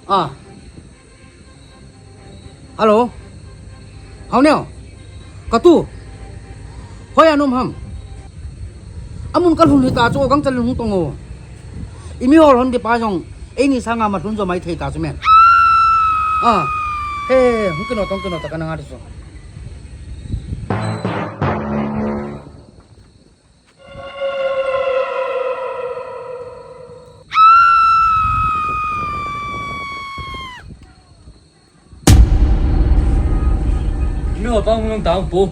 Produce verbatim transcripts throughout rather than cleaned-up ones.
Ah. Hello. Haoneo. Katu. Hoiya naum ham? Amun kalhun hita chu, gangchal in hung tong o. Imi hol hon di pa jong eini sanga malhun jo mai thei ta chu men. Ah. He, hung kino tong kino ta kana nga di chu. Imi hol pa hung long ta pu.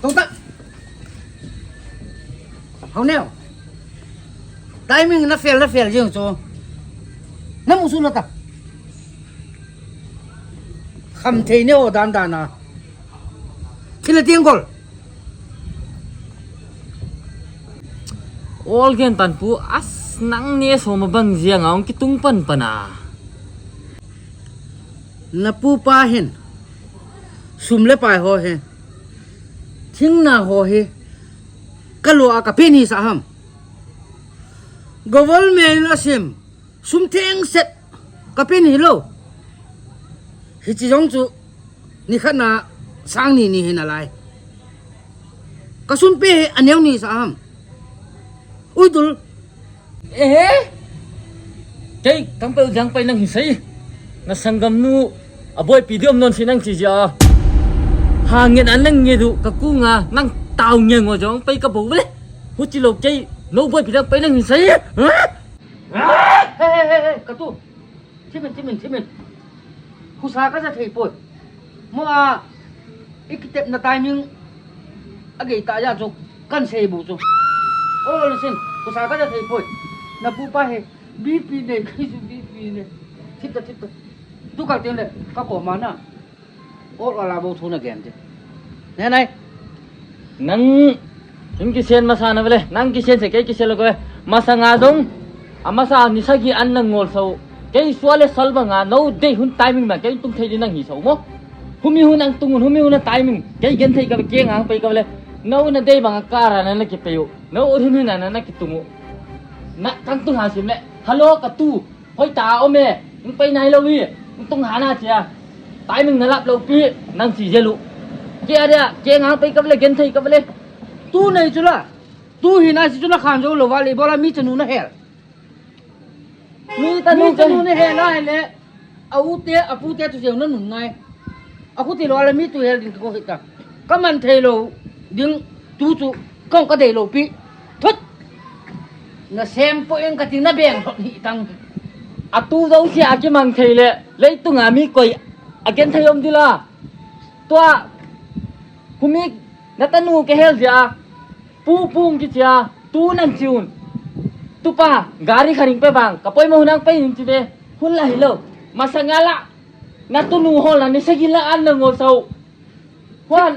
Tong ta. Haoneo. Timing na fel, na fel jeng chu. Na mu su na ta. Kham thei ne o dan dan a. Thil a tiang gol. Ol gen tan pu as nang ne so ma bang jia nga ong kitung pan pan a. Na pu pa hin sum le pai ho hi, thingna ho hi, ka lo a ka pe ni sa ham? Government in a sim, sum theng set ka pe ni lo. Hichi jong chu, ni khat na sang ni ni hin a lai. Ka sum pe hi a neo ni sa ham? Ui tul. Ehe. Kei, kang pe u jang pai nang hi sai. Na sanggam nu, a boipi diom non si nang chi ja. Ha ngen an nang nge du, ka ku nga, nang tau nge ngo jong pai ka bo le. Hu chi lo kei, no boipi dang pai nang hi sai. Ha? He, he, he, he, ka tu. Thimin, thimin, thimin. Husa ka ja thei poi. Mo a, i kitepna timing a gei ta ja chu kan sei bu chu. Oh, listen, husa ka ja thei poi. Na pu pa he, B P ne, kai chu B P ne. Thip ta, thip ta. Tu ka tiang le, ka ko ma na. Ol ol a bou thu na gen te. Ne nai. Nang, in kisen masa na vele, nang kisen se, kei kisen lo ko ve. Masa nga jong, a masa ni sagi an nang ngol sau. Kei sua le sal banga, no dei hun timing ma, kei tung thei di nang hi sau mo. Humi hun ang tung hun, humi hun a timing, kei gen thei ka ve, kei ngang pai ka vele. No na dei banga kara na na ki pe u. No hun hun na na ki tung u. Na kang tung ha sim le. Hello, ka tu. Hoi ta om e, nang pai nai lo hi, nang tung hana chia. Timing na lap lo pi, nang si jelu. Ke aria, ke ngang pai ka vele, gen thei ka vele. Tu nei chu la. Tu hi na si chu na khan jo lo va le, bola mi chanu na hel. Mi ta mi chanu na hel a le. A u te, a pu te tu jeu na nun nai. A khu ti lo a le mi tu hel ding ko hi ta. Ka man thei lo ding tu chu kong ka dei lo pi. Thut. Na sem po eng ka ti na beng thot hi tang. A tu zo sia a ki mang thei le. Leitung a mi koi a gen thei om di la. Tua. Humi na ta nu ke hel dia. Pu pung ki chia. Tu nan chiun. Tu pa. Gari kharing pe bang. Ka poi mo nang pe hin chi ve. Hun la hi lo. Masa nga la. Na tu nu hol na ni sagi la an na ngol sau. Huan,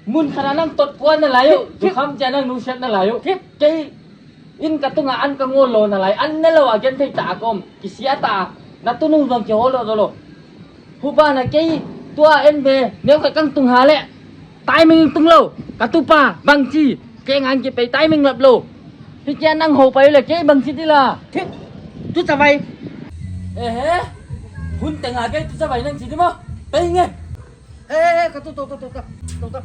mun khana nang tot puan na layo, thip, thip. Jukham chia nang nu siat na layo. Thip. Kei, in ka tunga an ka ngol lo na lai, an na lo a gen thei ta kom, kisia ta, na tu nu jong ki hol lo lo. Hupa na kei, tua en be, neo ka kang tung ha le, timing tung lo, ka tu pa, bang chi, ke ngan ki pei timing lap lo. Hi kia nang ho pai le, kei bang chi ti la. Thip, tu chavai. Ehe, hun teng ha kei tu chavai nang chi ti mo, pei nge. He, he, he, ka tu, tu, tu, tu, tu, tu, tu.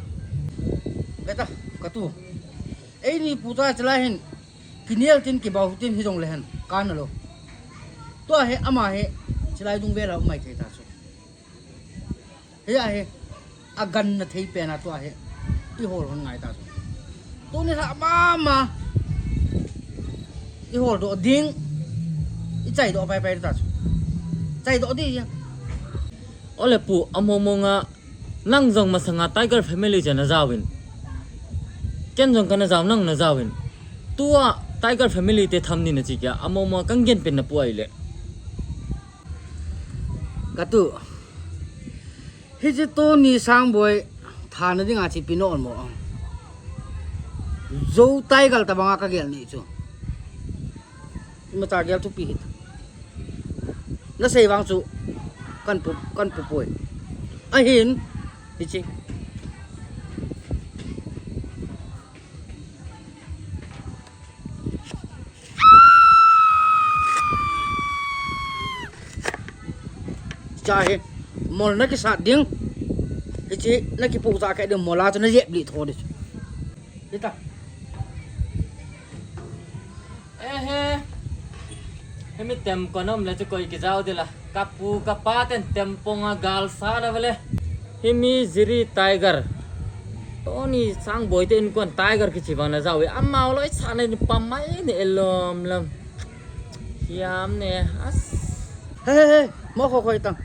Beta, ka tu. Eini pu ta chalai hin. Kinel tin kibau tin hi jong le hen. Ka na lo. Tua he ama he. Chalai dung vela umai thei ta chu. He a he. A gan na thei pe na tua he. I hol hon ngai ta chu. Tuni sa mama. I hol do ding. I chai do pai pai ta chu. Chai do di ya. Ole pu, amo mo nga, nang jong masanga Tiger family cha na jaovin. Ken jong kana jao, nang na jaovin. Tua Tiger family te tham ni na chi kia, amo mo kang gen pen na pu ai le. Ka tu. Hi chi tu ni sang boi, tha na ding a chi pi no mo. Zo Tiger ta banga ka gel ni chu. Ima ta gel tu pi hit. Na sei vang chu kan pu, kan pu poi. Ahin, hichi. Cha hi, mol na kisat ding. Hichi, na kipu cha ka ding mol a chu na jep li tho ding. Hita. Ehe. Hemi tem konom le chu koi kijao dila. Kapu kapa ten tem ponga gal sa la vele. Himi Jiri Tiger. Tony Sangboi te in kon Tiger kichi vang na jao e. Amau loi sa na ni pamai ni elom lam. Hiam ne. As. He, he, he. Mo kho khoi tang.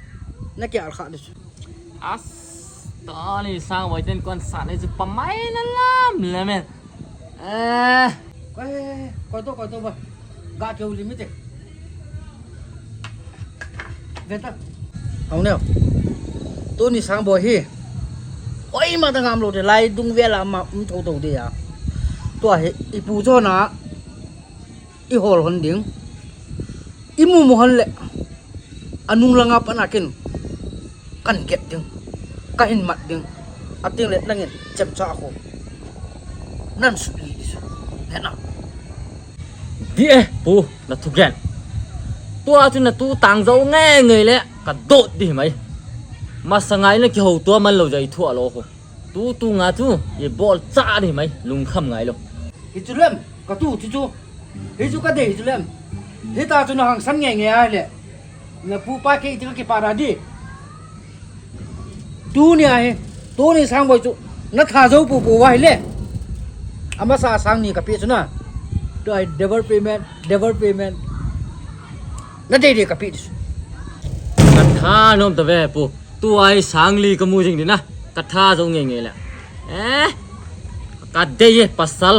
Na kia al kha ding. As. Tony Sangboi ten kon sa na chu pamai na lam lam e. Eh. Koi, koi to, koi to ba. Ga keu limit e. Venta. Hong neo. Tony Sangboi hi. Oi, ma ta ngam lo de lai dung vela ma um tho tho de ya. Tua hi, ipu chona. I hol hon ding. I mu mu hon le. Anung langa pan akin. Kan gep ding. Ka hin mat ding. Ating le nangin chemcha a kho. Nan sut li di su. Hena. Di e, pu, na thugen. Tua chu na tu tang zo nge nge le. Ka dot di mai. Masanga ina kihou tua man lo jai thu a lo kho. Tu tu nga chu, i bol cha di mai, lungkham ngai lo. Hi chu lem, ka tu chu chu. Hi chu ka dei hi chu lem. Hita chu na hangsan nge nge a le. Na pu pa ke ti ka kipa da di. Tuni a hi, Tony Sangboi chu. Na tha zo pu pu wa hi le. Amasa sang ni ka pi chu na. Tu ai double payment, double payment. Na dei dei ka pi di. Ka tha nom ta ve pu. Tua hi sang li ka mu jing di na. Ka tha zo nge nge le. Eh? Ka dei e pasal.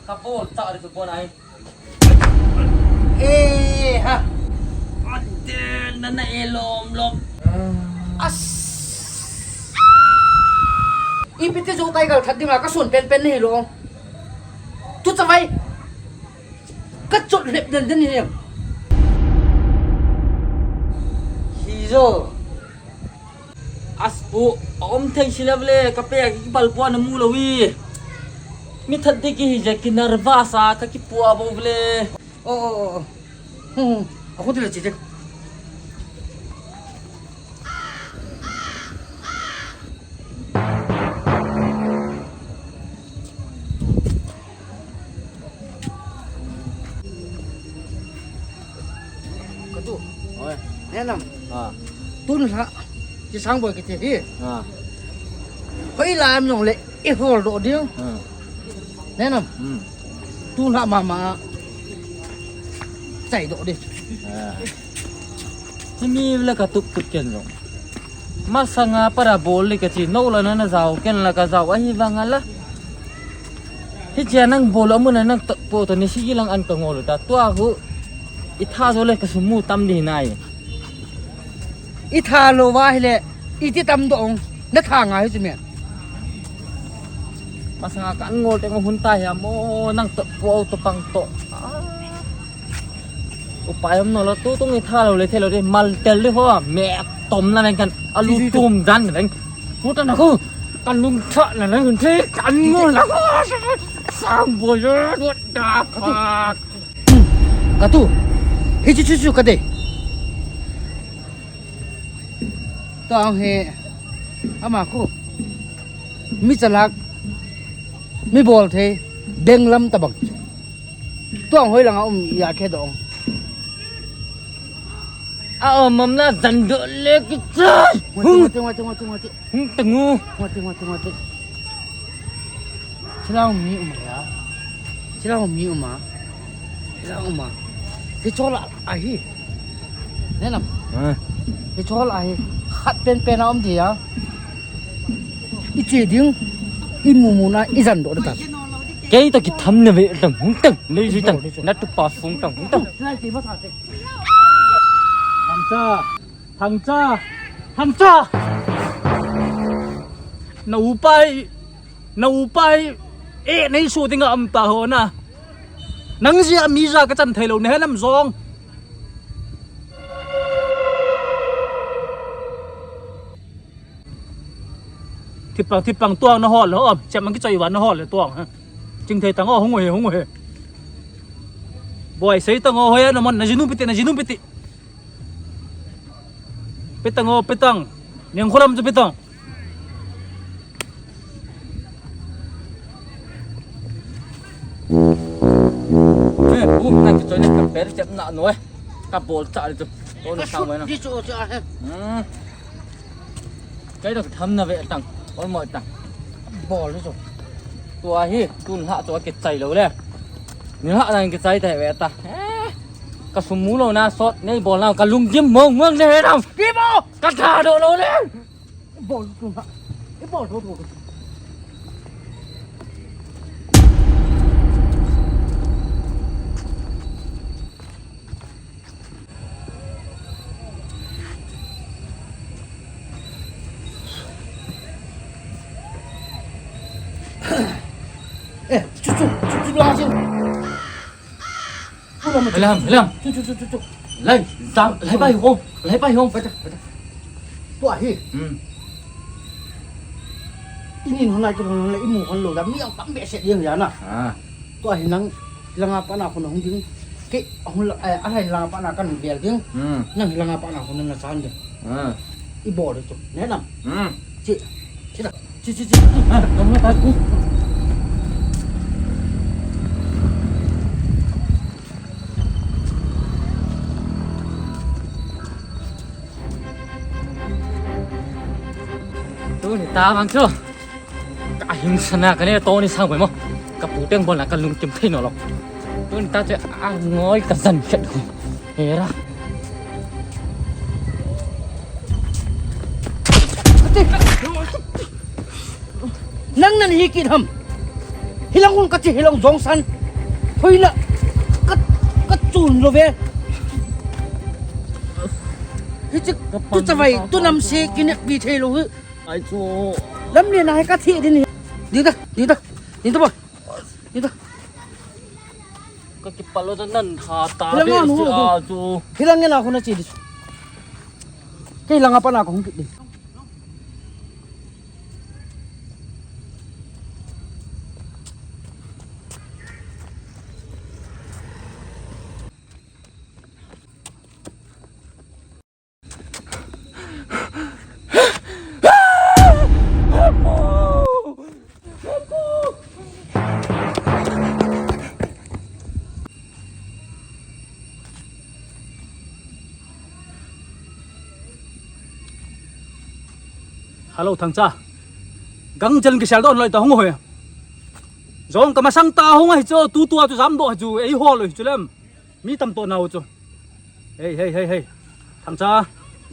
Ka bol ta ri tu bon ai. Eh, ha. Ade na na elom lom. As. Ipi ti zo tai gal that ding a ka sun pen pen ni lo. Tu cha vai. Ka chot lep den den hi em. Hi zo. As pu, a um thei si le vle, ka pe a ki bal pua na mu lo wi. Mi that ding ki hi je ki nervous a, ka ki pua bo vle. Oh, oh, oh, oh. Hmm, hmm. A khu ti le chi te. Ka tu. Oi. Ne nam. Ha. Tun ha. Chi sang boi kiti hi. Ha. Hoi la am nong le i hol do ding. Ha. Ne nam. Hmm. Tun ha mama. Chai do ding. Ha. Himi le ka tup tup ken jong. Masanga para bol le ka chi no la na na jao ken la ka jao ahi vang ala. Hichea nang bol amun a nang to, po to ni si lang an ka ngol ta. Tua hu i tha zo le ka sumu tam di nai. I tha lo va hi le i ti tam do ong. Na tha nga hi chu me. Masanga ka an ngol te ngo hun ta hi mo nang to po to pang to. Ah. Upai um no lo tu tung i tha lo le the lo de mal tel le ho me tom na nang kan alu tum dan nang. Hu ta na khu kan lung tha na nang hun the kan ngo la khu. Sang bo yo do da pa. Ka tu. Hi chu chu chu ka de. Tang he. Ama khu. Mi chalak. Mi bol the. Deng lam ta bang. Tuang hoi langa um ya khe dong. A um am la zan do le ki chai. Ngati, ngati, ngati, ngati, ngati, ngati. Hung ta ngu. Ngati, ngati, ngati. Chilang mi um ya. Chilang mi um a. Chilang um a. Ki chola ahi. Nenam. Ha. Hi chol ahi. Khat pen pen a um dia. I che ding. I mu mu na i zan do ta. Kei ta ki tham na ve tang hung tang. Nei ji tang. Na tu pa fung tang hung tang. Thangcha. Thangcha. Thangcha. Na upai. Na upai. E nei su ding a am ta ho na. Nang ji a mi ja ka chan thei lo ne nam jong. Thipang, thipang tuang na hol le, om, chem mang kichoi van na hol le tuang, ha. Ching thei tang o, hung u hi, hung u hi. Boy, sei tang o, hoiya naman, najinu piti, najinu piti. Petang o, petang. Neng kholam chu petang. Eh, um, na kichoi na ka per chep na no eh. Ka bol cha le chu. Tony sang mai na. Di chu chu a he. Hmm. Kei dok tham na ve tang. Ol mo tang. Bol chu. Tua hi tun ha chu kichai lo le. Ni ha nang kichai te ve ta. Eh. Ka sum mu lo na sot nei bol na ka lunggim mong mong le he dam. Ki mo. Ka tha do lo le. Bol tu ha. I bol tu tu. Eh, chu chu chu chu la chu. Lam, lam. Chu chu chu chu chu. Lai, da, lai pai hong, lai pai hong. Pai ta, pai ta. Tua hi. Hmm. Ini hona chu hon le imu hon lo da mi ang tam be se ding ya na. Ah. Tua hi nang langa pa na hon hung ding. Ke hon la, eh, a hai langa pa na kan bel ding. Hmm. Nang langa pa na hon na san ding. Ah. I bol tu. Ne nam. Hmm. Chi. Chi da. Chi, chi, chi. Ah, tong na ta ku. Tuni ta vang chu. Ka hing sana ka ne Tony Sangboi mo. Ka pu teng bol na ka lungkim thei no lo. Tuni ta chu a ngoi ka jan khet. Hera. Nang nan hi kit ham. Hilang un kati hilang jong san. Hoila. Ka, ka chun lo ve. Hichi tu chavai tu nam se kinek bi thei lo hi. Ai chu. Lam le na hai ka thi din hi. Ding ta, ding ta. Ding ta ba. Ding ta. Ka kipalo ta nan ha ta. Hilang be anu si ho. A chu. Hilang nge na khu na chi di. Kei langa pa na ka hung kit ding. Hello, Thangcha. Gang chen kisel don loi ta hung hoi. Jong ka masang ta hung ahi chu, tu tua chu jam do ahi chu, ei ho loi chu lem. Mi tam to nau chu. Hei, hei, hei, hei. Thangcha,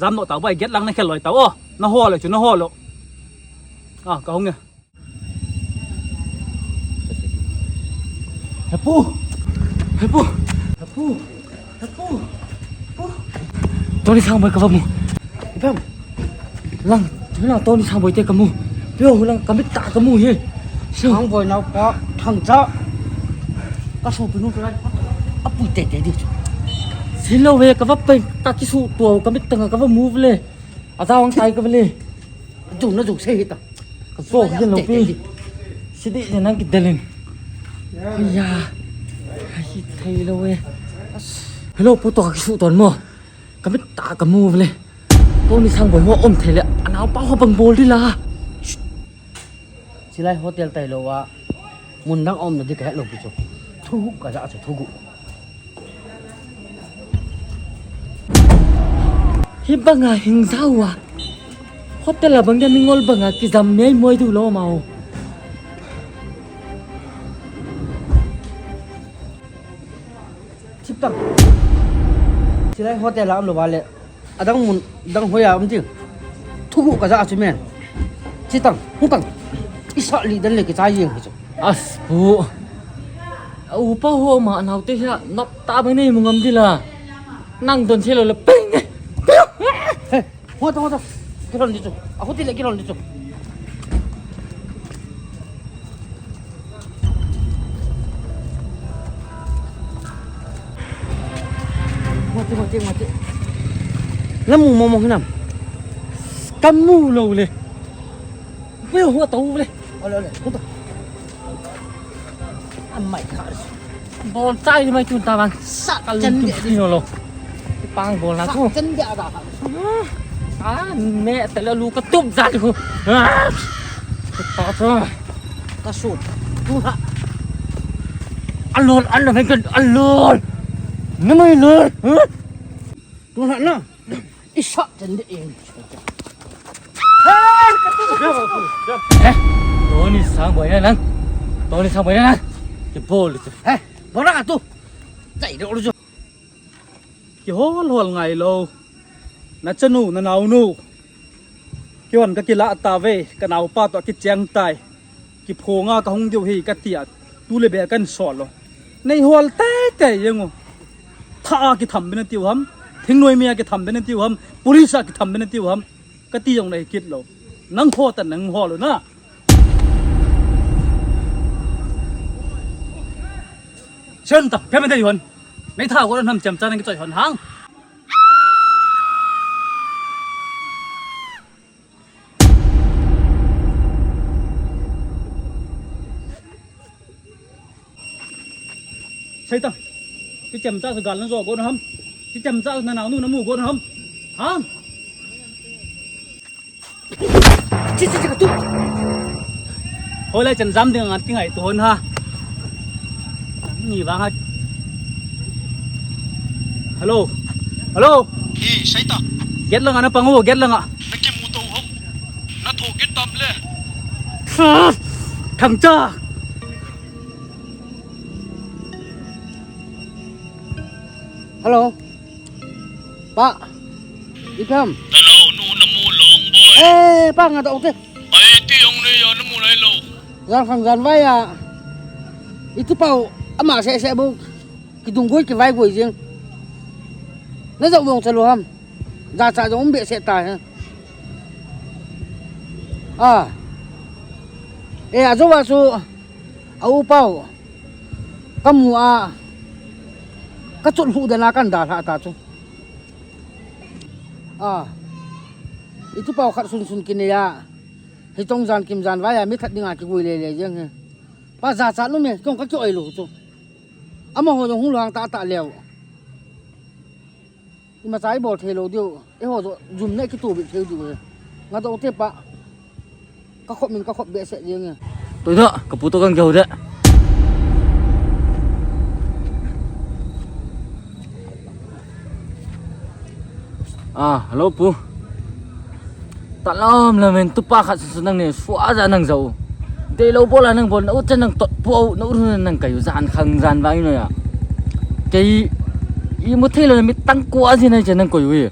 jam do ta bai get lang na khel loi ta o. Na ho loi chu, na ho lo. Ah, ka hung e. Hepu! Hepu! Hepu! Hepu! Hepu! Tony Sangboi ka va mu. Bam. Lang, lang Tony Sangboi te ka mu. Pio lang ka mit ta ka mu hi. So. Sangboi nau pa Thangcha. Ka so pinu pe. A pui te te di chu. Silo ve ka va pe ka kisu to ka mit ta ka va mu le. A ta wang tai ka va le. Jung na jung se hi ta. Ka so hi lo pi. Sidi ne nang ki delin. Ya. Ai thei lo we. Hello, pu to ka kisu ton mo. Ka mit ta ka mu le. Tony Sangboi ho um thei le. Anau pa ho bang bol di la. Silai hotel tai lo wa. Mun dang um na di ka het lo pi chu. Thugu ka ja chu thugu. Hi banga hing jao a. Hotel a bang dia mingol banga kijam mei moi du lo mau. Chip tang. Silai hotel a um lo vale. Adang mun, dang hoiya um ting. Thugu ka ja chu men. Chi tang, hung tang. Isa li dan le kicha yeng hi chu. As pu. Upa ho ma nau te hia nop ta bang nei mu ngam di la. Nang don che lo le peng. He, ho ta, ho ta. Kilon di chu. A ho ti le kilon di chu. Mati, mati, mati. Lamu momo hinam. Kamu lo le. Pui ho tau le. Ole, ole. Huta. Amai khar. Bol chai mai tun ta vang. Sa Ka chan lungkim de. Kino lo. Pang bol na Sa ku. Chan de ada ka. Ah, me ta la lu ka tup ja lu. Ah. Ta cha. Ka su. Tu ha. Alol, alol, kan alol. Na mai lol. Huh? Tu ha na. Isa chan de. Eh, Tony sang boy na nang. Tony sang boy na nang. Ke bol. Eh, bol na tu. Chai de lu jo. Kihol hol ngai lo. Na chanu, na naunu. Kihon ka kila ta ve, ka naupa to kicheng tai. Kiphonga ka hung diu hi ka tia. Tu le be kan sol lo. Nei hol te te yengu. Tha a kitham bena tiu ham. Thingnoi mi a kitham bena tiu ham. Police a kitham bena tiu ham. Ka ti jong nei kit lo. Nang ho ta nang ho lo na. Sen ta, pe me dei hon. Nei tha ko nam cham cha nang ki choi hon hang. Sei ta. Ki cham cha gal na jo ko na ham. Ki cham cha na nau nu na mu ko na ham. Ham. Chi, chi, chi, ka tu. Hoilai chan jam ding ngat ki ngai tu hon ha. Ni vang ha. Hello. Hello. Hi, sei ta. Gate langa na pang u, gate langa. Na kimu to ho. Na tho kit tam le. Thang cha. Hello. Pa. Ipi ham? Hello, nu na mu long boy. Eh, pa nga ta okay. Ai, ti ong ne ya na mu lai lo. Jan khang jan vai a. Itu pau ama se se bu. Kidung goi kivai goi jing. Na jong bong chalu ham. Jacha jong um behseh ta he. Ah. Eh, ajou a chu, a upa u. Ka mu a. Ka chot lhu dan a kan dalha ta chu. Ah. Itu pau khat sun sun kinei a. Hitong jan kim jan vai a mi that ding a kigui le le jeng he. Pa jacha nu me, kong ka ki oi lu chu. Amaho jong hung lhang ta ta leu. Ima chai bol thei lo diu. Eiho jo jum ne kitu bit thei diu he. Nga do te pa. Ka khop min ka khop behseh jeng e. Toi da, ka pu to kan geu de. Ah, hello pu. Talam lamen tupa khat sun nang ne sua ja nang jau. Dei lo bol a nang bol na u chen nang tot pu au na u nang kai u jan khang jan vang no ya. Kei i mu thei lo mi tang ko a jin ai chen nang koi u.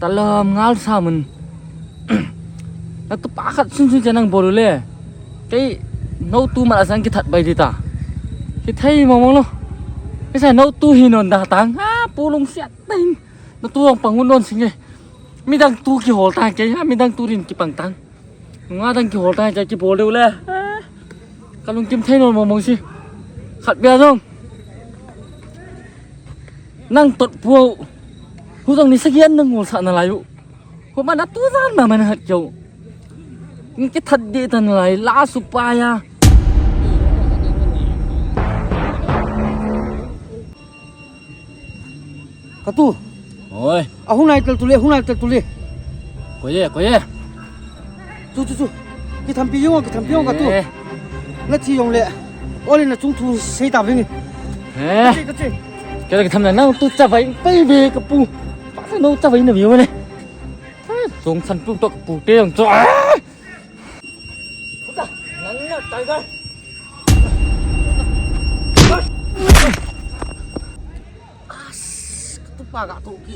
Talam ngal sa mun. Na tupa khat sun sun chen nang bol u le. Kei no tu ma la sang ki that bai di ta. Ki thei mong mong lo. Kei sa no tu hi non da tang. Ha pu lung siat ta hin. Na tu ang pang un non sing e. Midang tu kihol tang kei ha, midang tu rin kipang tang. Nga dang kihol tang kei kibol deu le. Ka lungkim thei non mong mong si. Khat bia jong. Nang tot pu. Hu jong ni sagian nang ngol sa na lai u. Hu ma na tu jan ma ma na hat keu. Ngi ki that de tan lai la su pa ya. Ka tu. Oi. A hunai tel tu le, hunai tel tu le. Koi e, koi e. Tu, tu, tu. Ki thampi jong, ki thampi jong ka tu. Eh. Na thi jong le. Ole na chung thu sei ta ving. Eh. Ka che, ka che. Ka che ki tham na nang tu cha vai pai ve ka pu. Pa sa no cha vai na ve le. Chung san pu to ka pu te jong cho. As, ka tupa ga tu ki.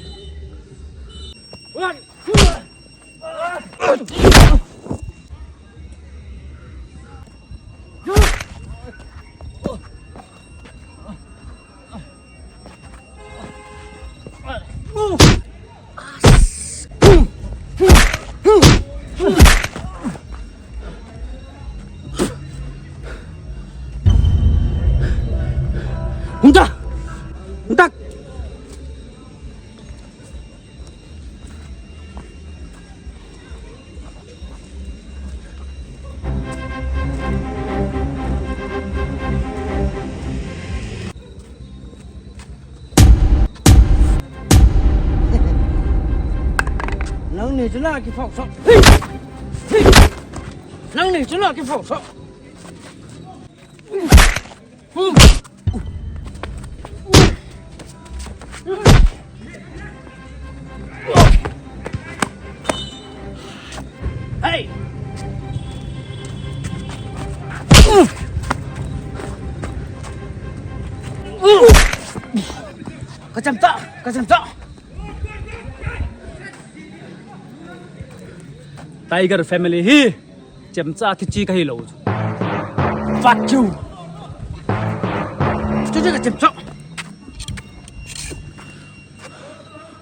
Hung ta! Hung ta! Nangni chu na kiphong sah. Nangni chu na kiphong sah. Hey! Ka chemcha, ka chemcha. Tiger family hi chemcha kichi kahi lou. Fuck you. Chu chu ka chemcha.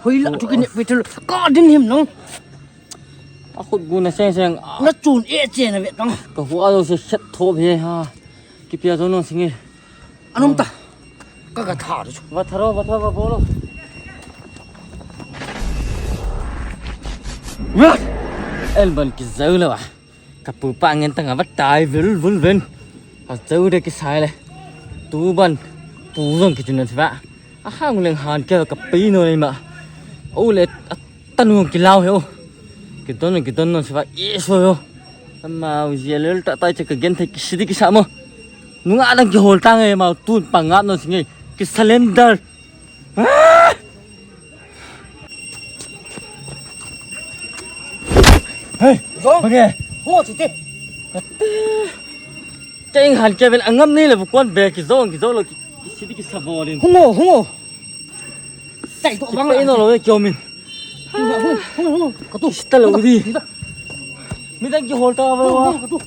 Hoi la chu kine petrol ka din him no. A khut gu na seng seng. Na chun e che na ve tang. Ka hu a lo se set tho ve ha. Kipia zo no singe. Anom ta. Ka ka tha ru. Va tharo, va tharo, va bolo. El ban ki zau la va. Ka pu pa ngen tang va tai vul vul ven. A zau de ki sai le. Tu ban pu zong ki chun na va. A hang leng han ke ka pi no ni ma. O le a tanu ki lau he o. Ki don ki don no si va e so yo. Ama u zia lel ta tai che ka gen thei ki sidi ki sa mo. Nunga dang kihol tang e, mau tun pangap no singe. Ki surrender. Ah! Hey, Zong. Bage. Ho, chi te. Kei han kei ven angam ni le bu kon be ki zong, ki zong lo ki, ki sidi ki sabolin. Hungo, hungo. Sai to bang. Pe no lo kyo min. Hungo, hungo, hungo. Ka tu. Sita lo di. Mi dang kihol ta ba. Hungo, hungo, ka tu.